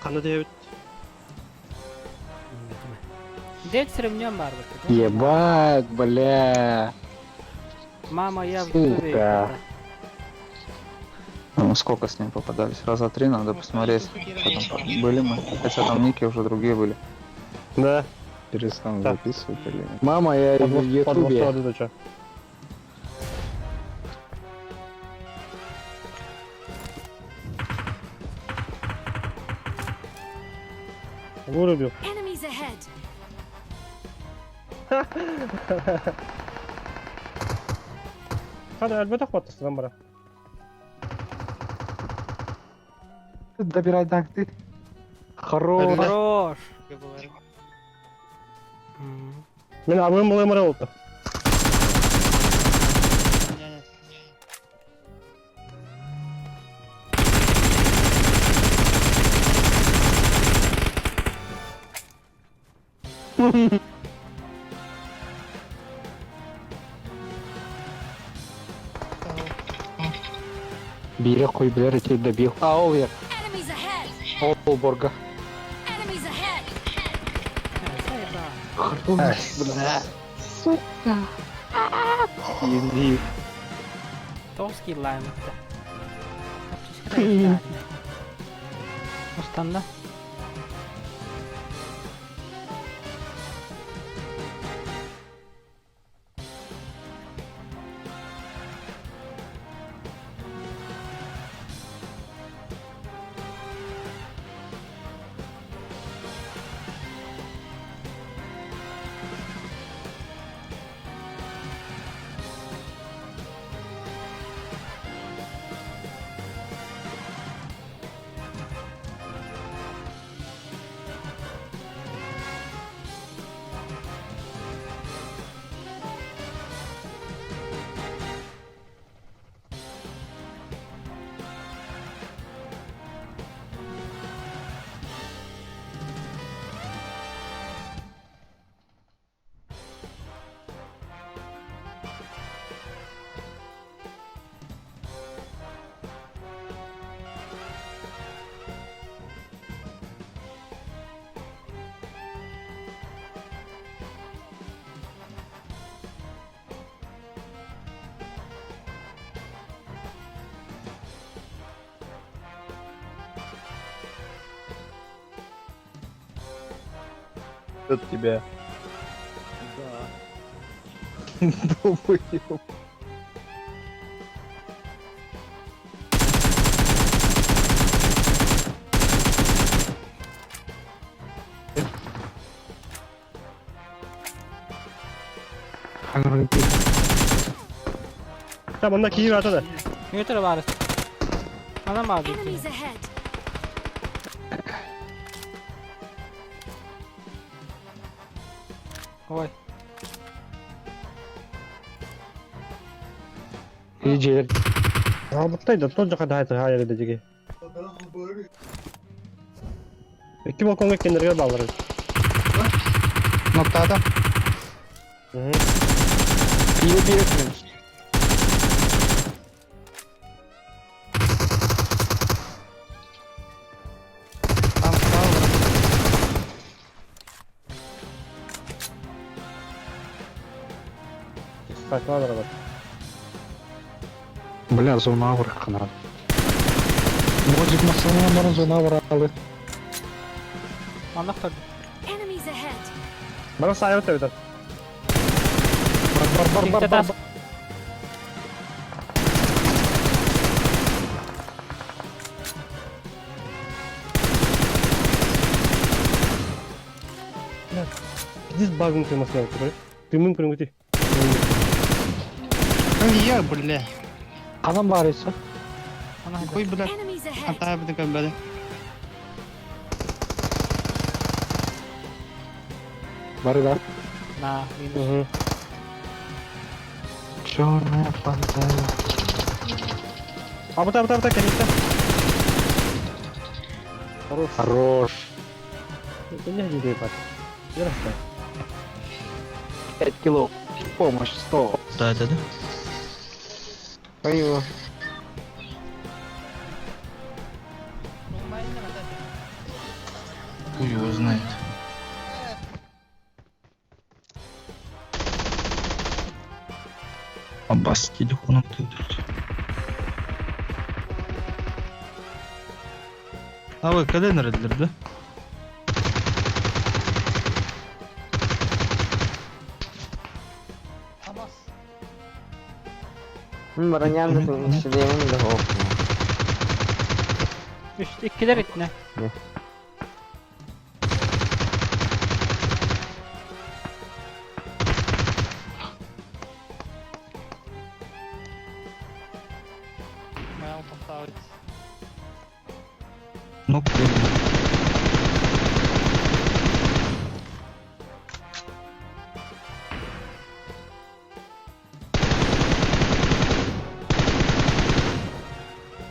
Ханна түһэбит? Дед с ремнем бар бу. Ебать, бля. Мама, я в Ютубе. Сука. Ну, сколько с ним попадались? Раза три надо посмотреть. Потом были мы. Хотя там ники уже другие были. Да. Перестану Так. записывать или нет? Мама, я в Под Ютубе. воду чё? Вырубил. Enemies ahead! Хада өлбөтөх баттастан бара. Добирай так ты. Хорош. Хорош. Мен абым булаймара болду. Бире кой билер эти добил. А, ол я. Enemies ahead! Ол борга. Enemies ahead! Хорош, бля. Сука. Иди. Тоски лаймытта. Устанда. От тебя. Да. Долбоёб. Там онда кийип ата да. Нөтер бар. Анам алды. Enemies ahead! Ой. Иди. Албыттай да тот жака да хайыр дежиге. Икки балконга кендерге баллар. Ноктада. Бире бире кирин. Там справа. Сакла бар. Бля, зона вырхана. Мозик масана барын зона выралы. Аннах торды. Enemies ahead! Бара сайып өтө. Бар бар бар бар бар. Здесь багын кырмасына өтө. Тымын кырмыты. Я, бля. Канан бар ise. Кой, бля. Enemies ahead! Хантаа бит көмбәде. Бары да. На, минус. Черная пантера. Абыта абыта абыта конечно. Хорош. Хорош. Это не где пат. Ярослав. 5 кило. Помощь, 100. Да, да, да. Ой, Хуй его знает. Аббас телефоном тыдыр. Давай, когда neredeler да? Бронян шлемин да Үс иккилэр итинэ. Ну, блин.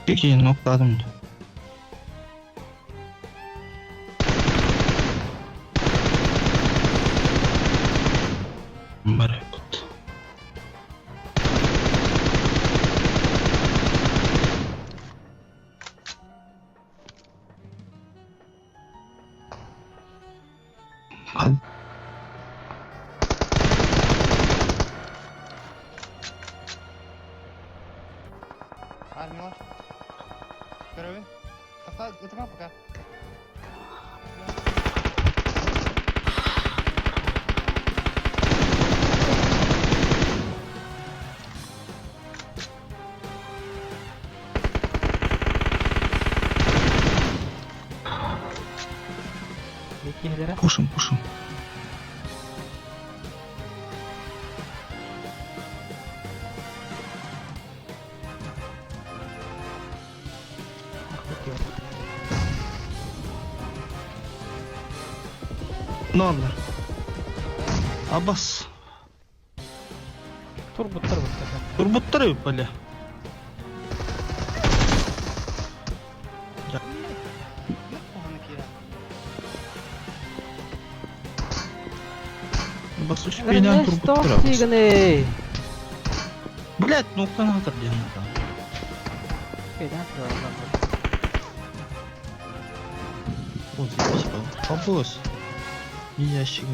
Какие нокладым? Баракут. Армилар. Көрөбүн. Тоқта, ытыма пока. Иккилэрэ. Пушим, пушим. Ноллар. Абас. Турбуттар буттар. Турбуттар бля. Бас успеян турбуттар. Тигани. Блять, ну кто надо где надо. Пейдан турар. Вот здесь Побос. И ящик.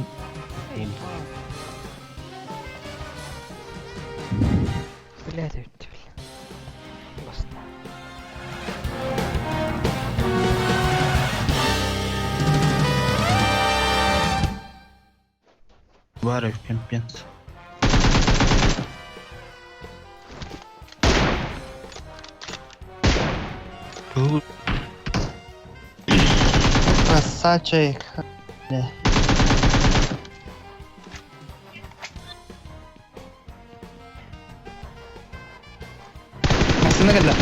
Блядь, өттү бил. Баста. Варев пемпенс. Красавчик. Бля. Машина кэллэ.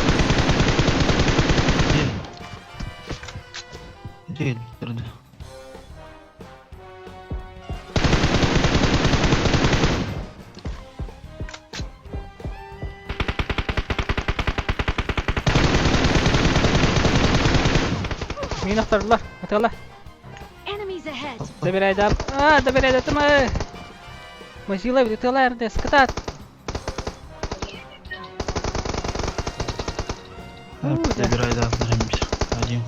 Değil, bitirdi. Мин охтордулар. Атыалар. Enemies ahead! Добирай да. А, добирай да тыма. Мазила бит ытыалар скатат. Забирай, да, Один.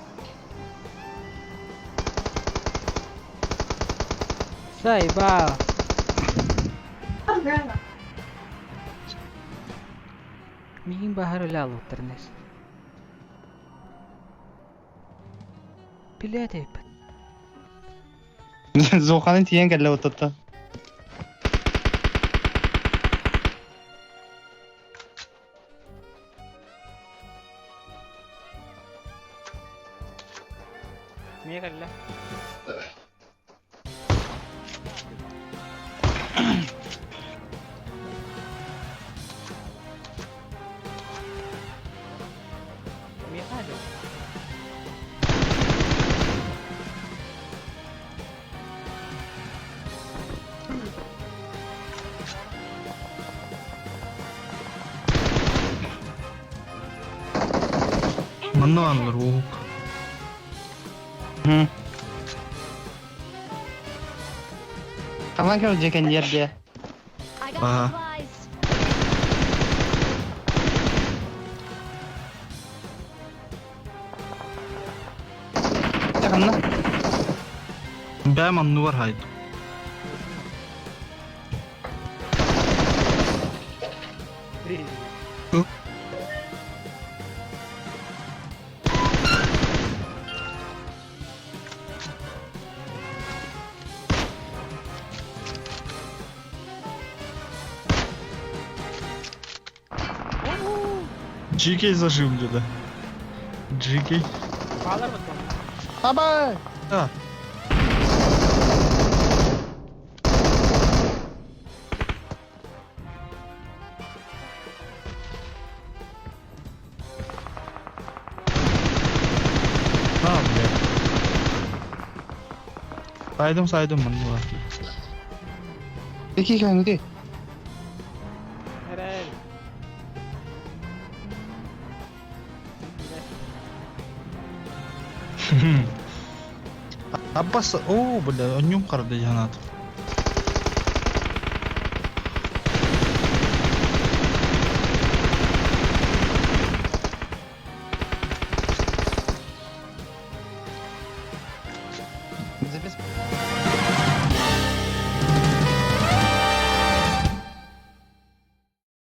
Заебал. Мигин бахар өлі уттарнес. Билет эп. Зоханын тиен кэллэ оттотто. Мие кэллэ. Мие хажа. Манна анлар ук. Каман көр жекен жерде. I got Ага. supplies! Ханна. Бэйэм оннугар хаайдым. GK зажим где-то. GK. Хаалар бутон. Абай! Да. А, блядь. Сайдым сайдым мын Ики кәңді. Эрэл. Аббас, о, бля, о нем қарды жанат.